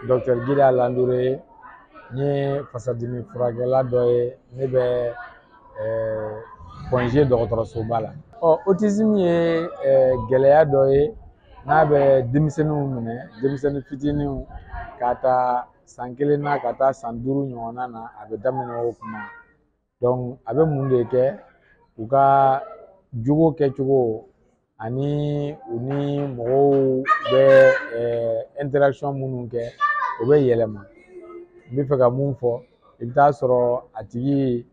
Docteur Gida Landouré, n ye fasadimi furakɛla dɔ ye, ne bɛ Point G dɔgɔtɔrɔsoba la. Ɔ autisme ye gɛlɛya dɔ ye n'a bɛ denmisɛnninw minɛ, denmisɛnnin fitininw k'a ta san 1 na ka taa san 5 ɲɔgɔnna na, a bɛ daminɛ o kuma. Donc a bɛ mun de kɛ? U ka jogo kɛcogo ani u ni mɔgɔw bɛ interaction minnu kɛ, o bɛ yɛlɛma. N bɛ fɛ ka mun fɔ, i bɛ taa sɔrɔ a tigi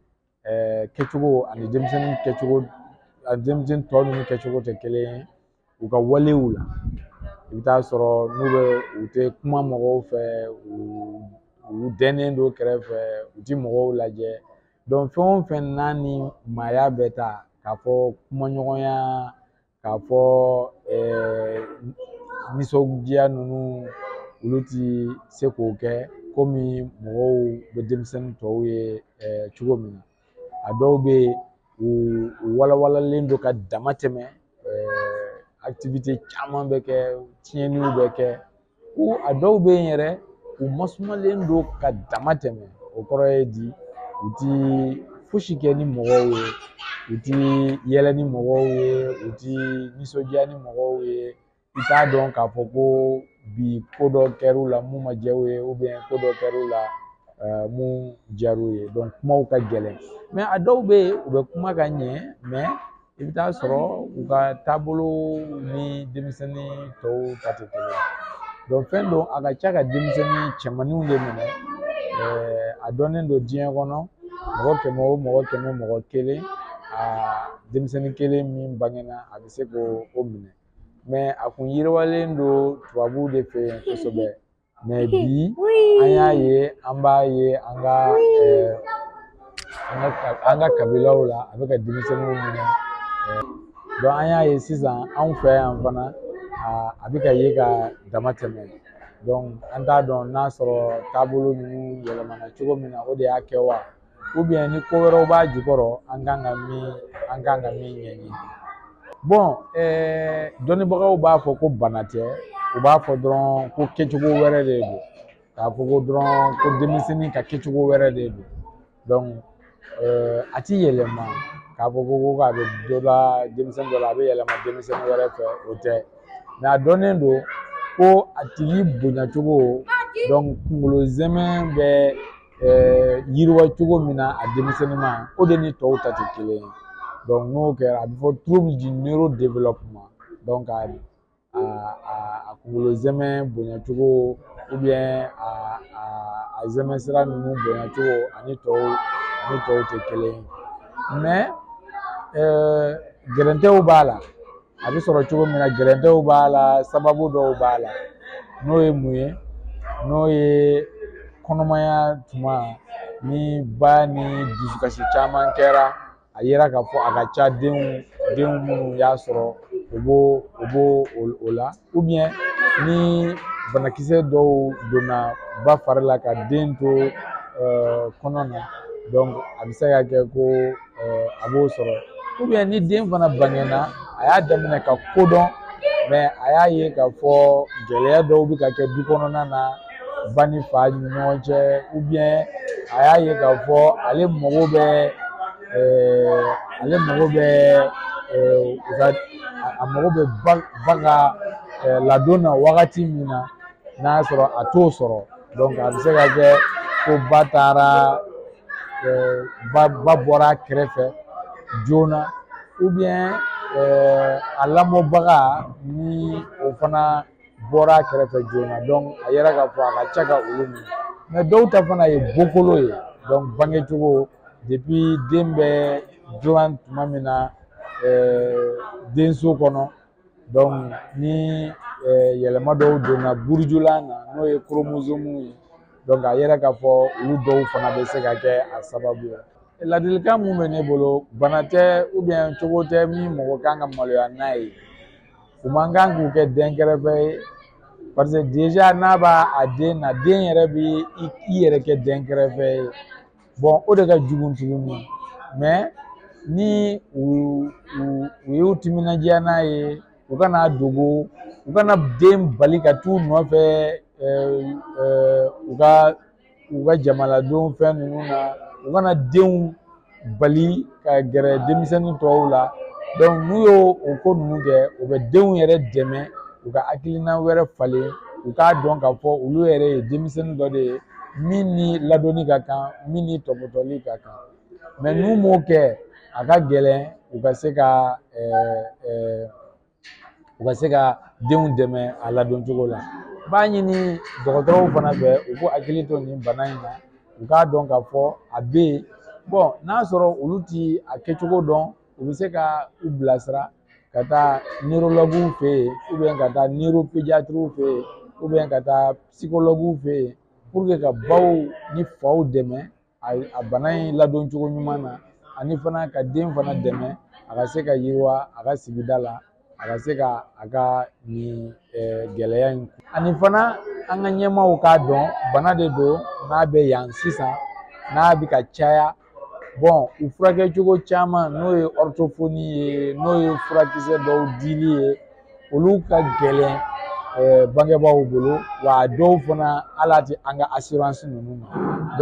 kɛcogo ani denmisɛnnin kɛcogo ani denmisɛnnin tɔ ninnu kɛcogo tɛ kelen ye u ka walew la. I bɛ taa sɔrɔ n'u bɛ u tɛ kuma mɔgɔw fɛ, u dɛnnen don kɛrɛfɛ, u ti mɔgɔw lajɛ. Donc fɛn o fɛn n'a ni maaya bɛ taa, k'a fɔ kumaɲɔgɔnya, k'a fɔ nisɔndiya ninnu, olu ti se k'o kɛ komi mɔgɔw bɛ denmisɛnnin tɔw ye cogo min na. A dɔw bɛ yen, u walawalalen don ka dama tɛmɛ, activité caman bɛ kɛ, tiɲɛniw bɛ kɛ. Ou a dɔw bɛ yen yɛrɛ, u masumalen don ka dama tɛmɛ. O kɔrɔ ye di? U ti fosi kɛ ni mɔgɔw ye, u ti yɛlɛ ni mɔgɔw ye, u ti nisɔndiya ni mɔgɔw ye. I t'a dɔn k'a fɔ ko bi ko dɔ kɛr'u la mun ma diya u ye, ou bien ko dɔ kɛr'u la mun diyar'u ye. Donc kumaw ka gɛlɛn. Mais a dɔw bɛ yen, u bɛ kuma ka ɲɛ, mais i bɛ taa sɔrɔ u ka taabolo ni denmisɛnnin tɔw ta tɛ kelen ye. Donc fɛn don, a ka ca ka denmisɛnnin cɛmanninw de minɛ. A dɔnnen don diɲɛ kɔnɔ, mɔgɔ 100 o mɔgɔ 100, mɔgɔ 1, a denmisɛnnin kelen min bangena, a bɛ se k'o minɛ. Mais a kun yiriwalen don tubabuw de fɛ yen kosɛbɛ. Mais bi an y'a ye, an b'a ye an ka kabilaw la, a bɛ ka denmisɛnninw minɛ. Donc an y'a ye sisan anw fɛ yan fana, a bɛ ka ye ka dama tɛmɛ. Donc an t'a dɔn n'a sɔrɔ taabolo ninnu yɛlɛmana cogo min na, o de y'a kɛ wa, ou bien ni ko wɛrɛw b'a jukɔrɔ, an kan ka min ɲɛɲini. Bon, dɔnnibagaw b'a fɔ ko bana tɛ, u b'a fɔ dɔrɔn ko kɛcogo wɛrɛ de don, k'a fɔ ko dɔrɔn ko denmisɛnnin ka kɛcogo wɛrɛ de don. Donc a ti yɛlɛma k'a fɔ ko a bɛ dɔ la denmisɛnnin dɔ la, a bɛ yɛlɛma denmisɛnnin wɛrɛ fɛ, o tɛ. Mais a dɔnnen don ko a tigi bonyacogo, donc kunkolo zɛmɛ bɛ yiriwa cogo min na a denmisɛnnin ma, o de ni tɔw ta tɛ kelen ye. Donc n'o kɛra, a bɛ fɔ trouble du neurodéveloppement. Donc a kunkolo zɛmɛ bonyacogo, ou bien a zɛmɛ sira ninnu bonyacogo ani tɔw tɛ kelen ye. Mais gɛrɛntɛw b'a la, a bɛ sɔrɔ cogo min na, gɛrɛntɛw b'a la, sababu dɔw b'a la. N'o ye mun ye? N'o ye kɔnɔmaya tuma ni ba ni dusukasi caman kɛra, a yera k'a fɔ a ka ca denw minnu y'a sɔrɔ, o b'o o la. Ou bien ni banakisɛ dɔw donna ba fari la ka den to kɔnɔ na, donc a bɛ se ka kɛ ko a b'o sɔrɔ. Ou bien ni den fana bangena, a y'a daminɛ ka ko dɔn, mais a y'a ye k'a fɔ gɛlɛya dɔw bɛ ka kɛ du kɔnɔna na, ba ni fa ni ɲɔgɔn cɛ, ou bien a y'a ye k'a fɔ ale mago bɛ a mago bɛ ba ka ladon na wagati min na, n'a y'a sɔrɔ a t'o sɔrɔ. Donc a bɛ se ka kɛ ko ba taara ba bɔra a kɛrɛfɛ joona, ou bien a lamɔbaga ni o fana bɔra a kɛrɛfɛ joona. Donc a yɛrɛ k'a fɔ a ka ca ka olu minɛ. Mais dɔw ta fana ye bokolo ye. Donc bangecogo, depuis den bɛ dilan tuma min na denso kɔnɔ, donc ni yɛlɛma dɔw donna burujulan na, n'o ye chromosome ye, donc a yɛrɛ k'a fɔ olu dɔw fana bɛ se ka kɛ a sababu ye. Ladilikan mun bɛ ne bolo, bana tɛ ou bien cogo tɛ min mɔgɔ kan ka maloya n'a ye. U man kan k'u kɛ dɛnkɛrɛfɛ ye, parce que déjà n'a b'a a den na, den yɛrɛ bɛ i yɛrɛ kɛ dɛnkɛrɛfɛ ye. Bon, o de ka jugu tuguni. Mais ni u y'u timinandiya n'a ye, u kana dogo, u kana den bali ka t'u nɔfɛ. u ka jamaladon fɛn ninnu na, u kana denw bali ka gɛrɛ denmisɛnnin tɔw la. N'u y'o o ko ninnu kɛ, u bɛ denw yɛrɛ dɛmɛ u ka hakilina wɛrɛ falen, u k'a dɔn k'a fɔ olu yɛrɛ ye denmisɛnnin dɔ de ye min ni ladonni ka kan, min ni tɔpɔtɔli ka kan. Mɛ n'u m'o kɛ, a ka gɛlɛn u ka se ka u ka se ka denw dɛmɛ a ladon cogo la. N b'a ɲini dɔgɔtɔrɔw fana fɛ u k'u hakili to nin bana in na, u k'a dɔn k'a fɔ a bɛ yen. N'a sɔrɔ olu ti a kɛcogo dɔn, u bɛ se ka u bilasira ka taa neurologuw fɛ yen, ka taa neuropédiatrew fɛ yen, ka taa psychologuw fɛ yen, pour que ka baw ni faw dɛmɛ a bana in ladon cogo ɲuman na, ani fana ka den fana dɛmɛ a ka se ka yiriwa a ka sigida la, a ka se ka a ka nin gɛlɛya in. Ani fana an ka ɲɛmaaw k'a dɔn bana de don n'a bɛ yan sisan, n'a bɛ ka caya. U furakɛcogo caman, n'o ye orthophonie ye, n'o ye furakisɛ dɔw dili ye, olu ka gɛlɛn bangebaaw bolo, wa a dɔw fana hali a tɛ an ka assurance ninnu ma.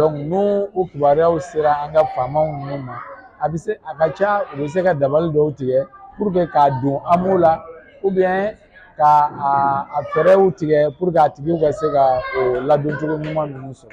N'u o kibaruyaw sera an ka faamaw ninnu ma, a bɛ se a ka ca u bɛ se ka dabali dɔw tigɛ pour que k'a don AMO la, ou bien ka a fɛɛrɛw tigɛ pour que a tigiw ka se ka o ladon cogo ɲuman ninnu sɔrɔ.